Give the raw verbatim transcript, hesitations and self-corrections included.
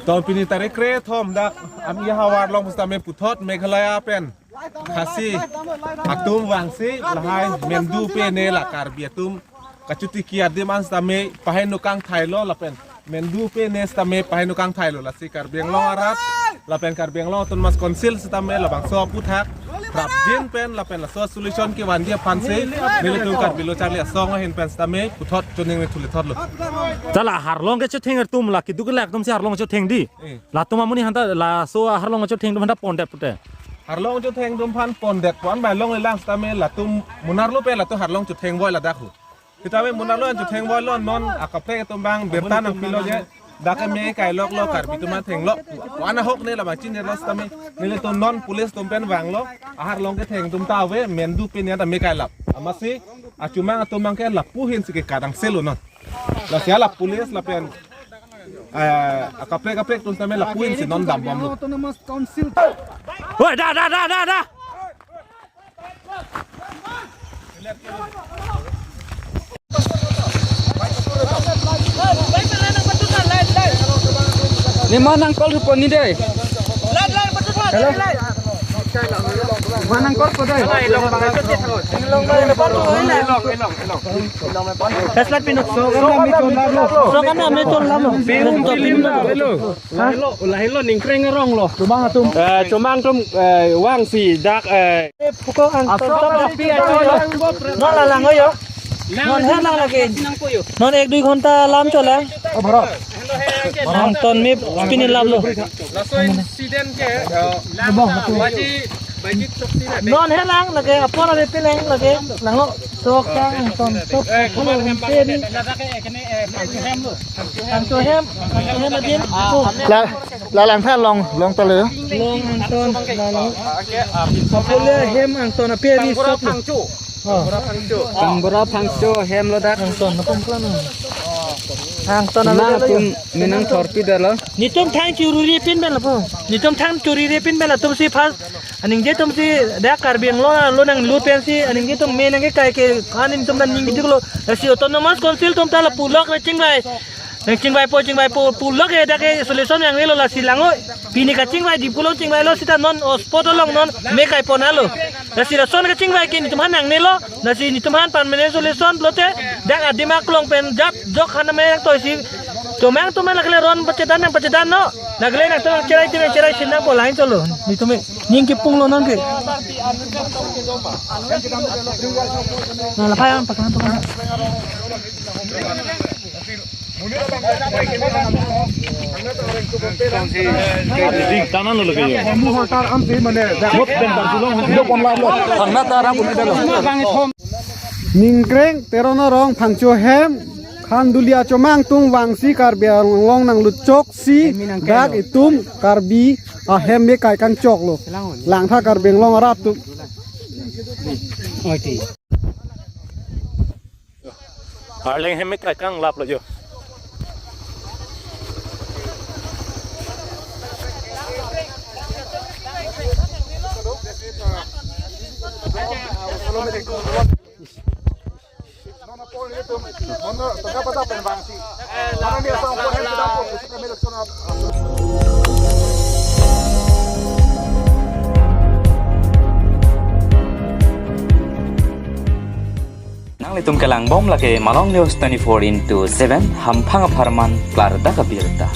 Ton pini tarik kre-thom dak ami havar along sitame puthot Meghalaya pen Khasi atum vangsi lahai mendu pene la Karbi atum kachotiki adim an sitame paheno kangthailo lapen mendu pene sitame paheno kangthailo, lasi Karbi Anglong arat lapen Karbi Anglong Autonomous Council sitame labangso aphuthak prapjin pen lapen laso solution kevanji aphansi nelitum Karbi Lo Charli Asong ahin pen sitame puthot choningri thulithotlo. Tala harlong kechetheng atum la keduk kelak atumsi harlong chetheng di. Eh. Latum amonit aphanta laso harlong chetheng atum aphanta pondet pute. Harlong chetheng atum aphan pondet pu-an bai longlelang sitame latum monarlo pen latum harlong chetheng voi ladak hu. Sitame monarlo an chetheng voilo, non akaprek atum abang birta nangpilo je dak ke me kailoklo, Karbi atum an thenglok pu-an ahok ne labang chinilo sitame nelitum non police atum pen vanglo, aharlong ketheng atum ta ave, mendu pene ta me kailap. Amatsi achomang atum abang ke lapu ahinsi ke kadang selo non. Lasi la police lapen, eh, akaprek kaprek atum sitame lapu ahinsi non dambomlo. Autonomous Council. Woi, da, da, da, da, da. Ni ma nang call rupon ni dei. Hello. Ma nang call ko dei. Flashlight pinok. So kan na me ton lalo. So kan na me ton lalo. Hello. Lahelo, lahelo Ningkreng arong lo. Chomang atum. Eh, chomang atum, eh, vangsi dak, eh. Phuko ang. Asok api ajo lo. Non la lang yo. Non hen lang lagi. Non ek dui ghonta lam chola. Oh, bharat. Angton me pini lam lo. Laso incident ke, eh, baji, baji chok si na. Non hen lang lagi, apor ave pini lang lagi. Langlo. Sok kang angton. Sok. Eh, kumal hem bang. Pini. Ladak ke ekene, eh, Pangcho hem lo. Pangcho hem, Pangcho hem adim. La, la lang tha long, long ta le. Long angton, la long. Apole hem angton ape ri sop lo. Oh. Kangbura Pangcho hem lo dak. Angton, napom klan. Angton na ave lo atum yo. Menang thorpi dalo. Netum thang choriri pin ben lapo. Netum thang choriri pin ben latumsi first. Aningje atumsi dak Karbi Anglong lo nanglut pensi aningje atum me nangkekai ke kan netum dan ning diklo. Si Autonomous Council atum ta la pulok le chingvai. Nang chingvaipo, chingvaipo, pulok ke dak ke solution nangnelo lasi langlo. Pini kachingvai dip kulo chingvailo sita non o spot along non me kaiponlo. Lasi lason kachingvai ke netum aphan nangnelo. Lasi netum aphan permanent solution pulote dak adim aklong pen jap jok han me nangtoisi. Chomang atum lagle ron pachedan nangpachedannon. Lagle nangtum cherai tin cherai sin nangpo lain cholo. Netum ning kipunglo non ke. Na la phayan pakan to. Ningkreng Teron arong Phangcho hem, Khanduli achomang atum vangsi Karbi Anglong nanglut choksi, dak itum Karbi ahem me kai kangchoklo. Langtha Karbi Anglong arat atum. Arleng hem me kai kanglaplo jo. Nanglitum kelangbom lake Malong News twenty-four into seven, hamphang apharman klardak abirta.